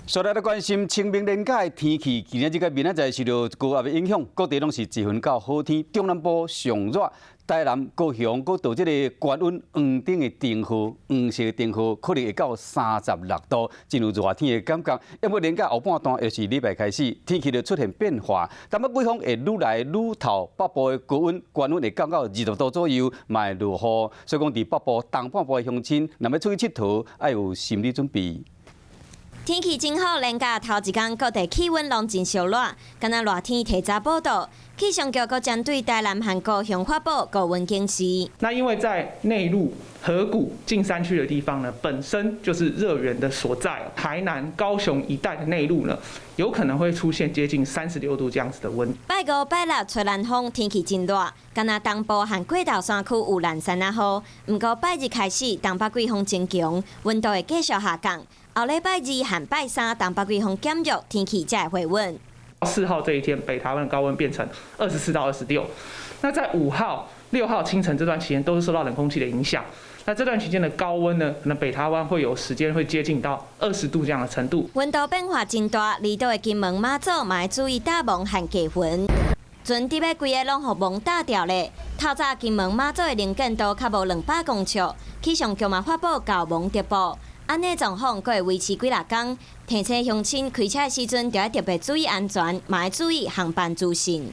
所來來關心清明連假的天氣，今仔日佮明仔載受著高壓的影響，各地攏是一雲到好天，中南部上熱，台南、高雄閣到這个高溫黃頂的燈號，黃色的燈號可能會到36度，進入熱天的感覺。毋過連假後半段，也是禮拜開始，天氣就出現變化，東北季風會愈來愈透，北部的高溫、高溫會降到20度左右，嘛會落雨。所以講，佇北部、東半部的鄉親，若欲出去𨑨迌，愛有心理準備。天氣真好，連假頭一工各地氣溫攏真燒熱，敢若熱天提早報到，氣象局閣針對台南和高雄發布高溫警示。那因為在內陸河谷近山區的地方呢，本身就是熱源的所在。台南、高雄一帶的內陸呢，有可能會出現接近36度這樣子的溫。拜五、拜六吹南風，天氣真熱，敢若東部和過頭山區有蘭山仔雨。毋過拜日開始，東北季風增強，溫度會繼續下降。後禮拜二和拜三，東北季風減弱，天氣才會回穩。 4號這一天，北台灣的高溫變成24到26。那在5號、6號清晨這段期間，都是受到冷空氣的影響。那這段期間的高溫呢，可能北台灣會有時間會接近到20度這樣的程度。溫度變化真大，離島的金門、馬祖嘛愛注意搭雺和低雲。船佇欲規个攏予雺搭掉咧。透早金門、馬祖的能見度較無200公尺，氣象局嘛發布厚雺特報。按呢狀況，閣會維持幾若工。提醒鄉親開車的時陣，著愛特別注意安全，嘛愛注意航班資訊。